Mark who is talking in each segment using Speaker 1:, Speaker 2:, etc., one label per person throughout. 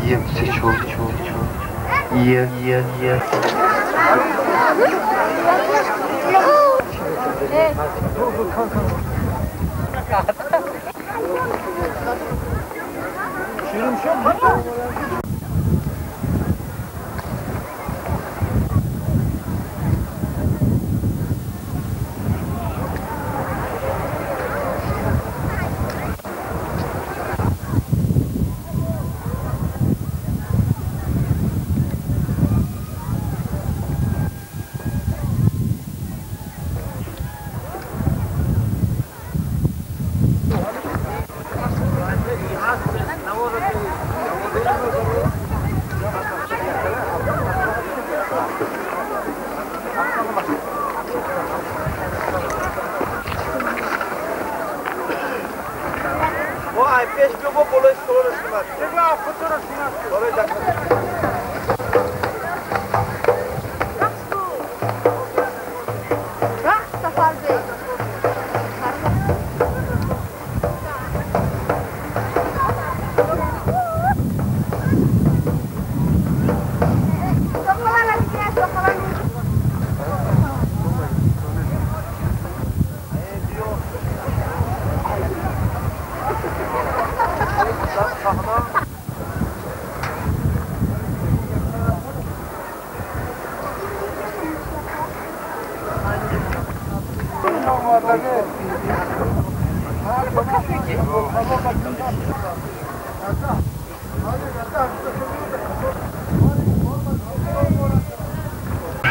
Speaker 1: 1, 3, 4, 1, 1, 1.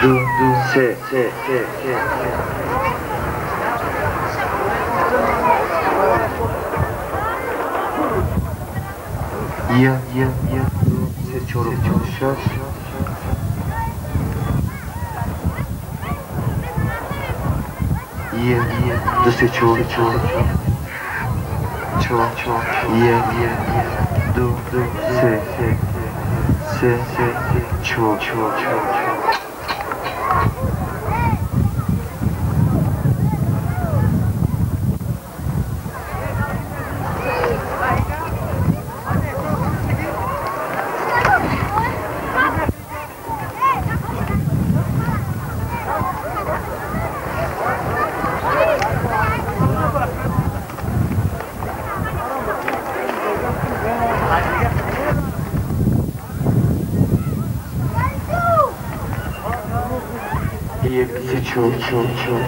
Speaker 2: 2, 3, 3, 3, 3. 1, 1, 1, 2, 3, 4, 5, 1, 1, 2, 3, 4, 4, 4, 1, 1, 2, 3, 3, 3, 4, 4, 4. 1, 3, 4, 4, 4.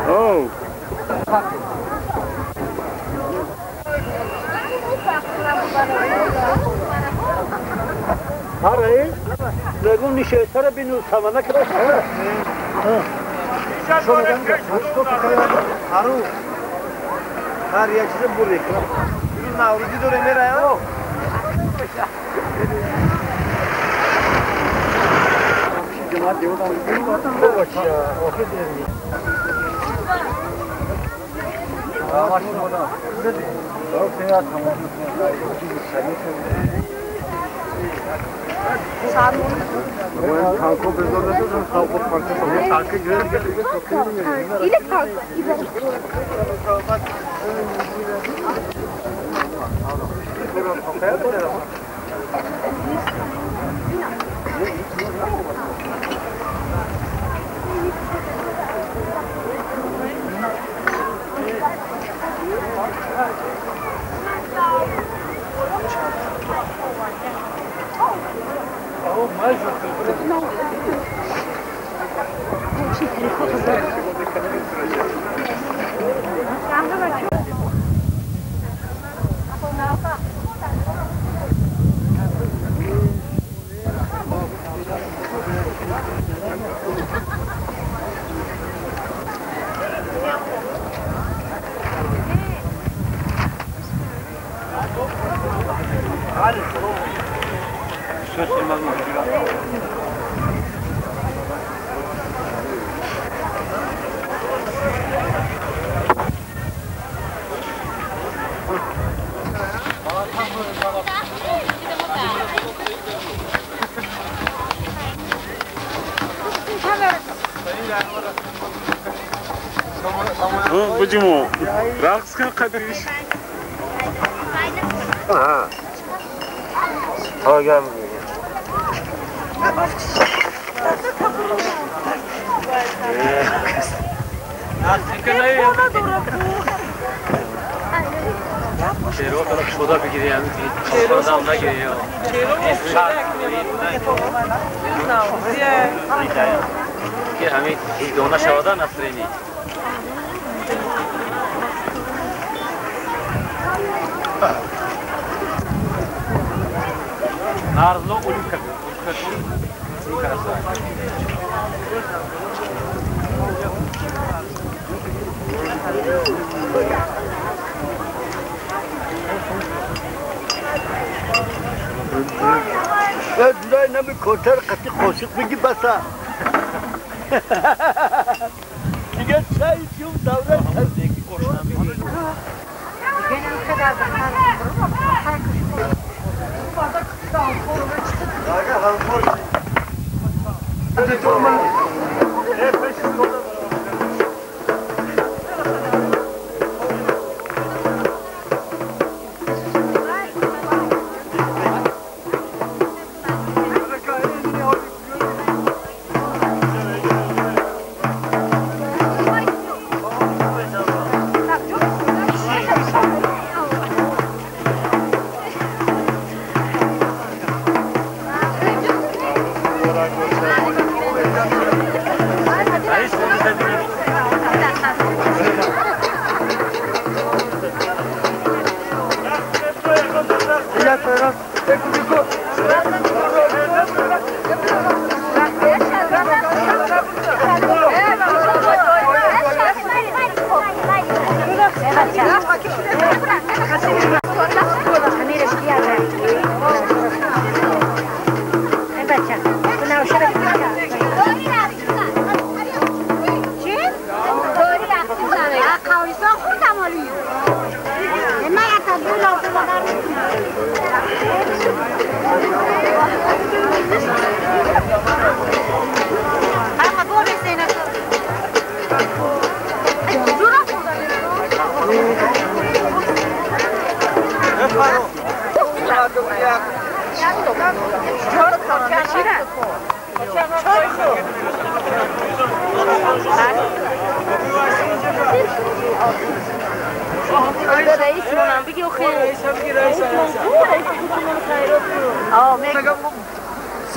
Speaker 3: Oh.
Speaker 4: Harayı, legun nişestara binu samana kadar.
Speaker 5: Haru, har یک چیز بوری کنم. روز نوروزی دوره میره.
Speaker 3: Буҷумо рақс кун қадиш.
Speaker 2: Ҳа.
Speaker 6: خدا بگیری همین خدا نگیری که همین دانه شواده نصرینی نارزلو اولوکا
Speaker 4: جورای نمی کوتر قطی قوشق بگی بسا دیگه چای چیوم دوره کردی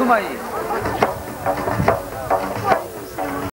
Speaker 5: سمایی.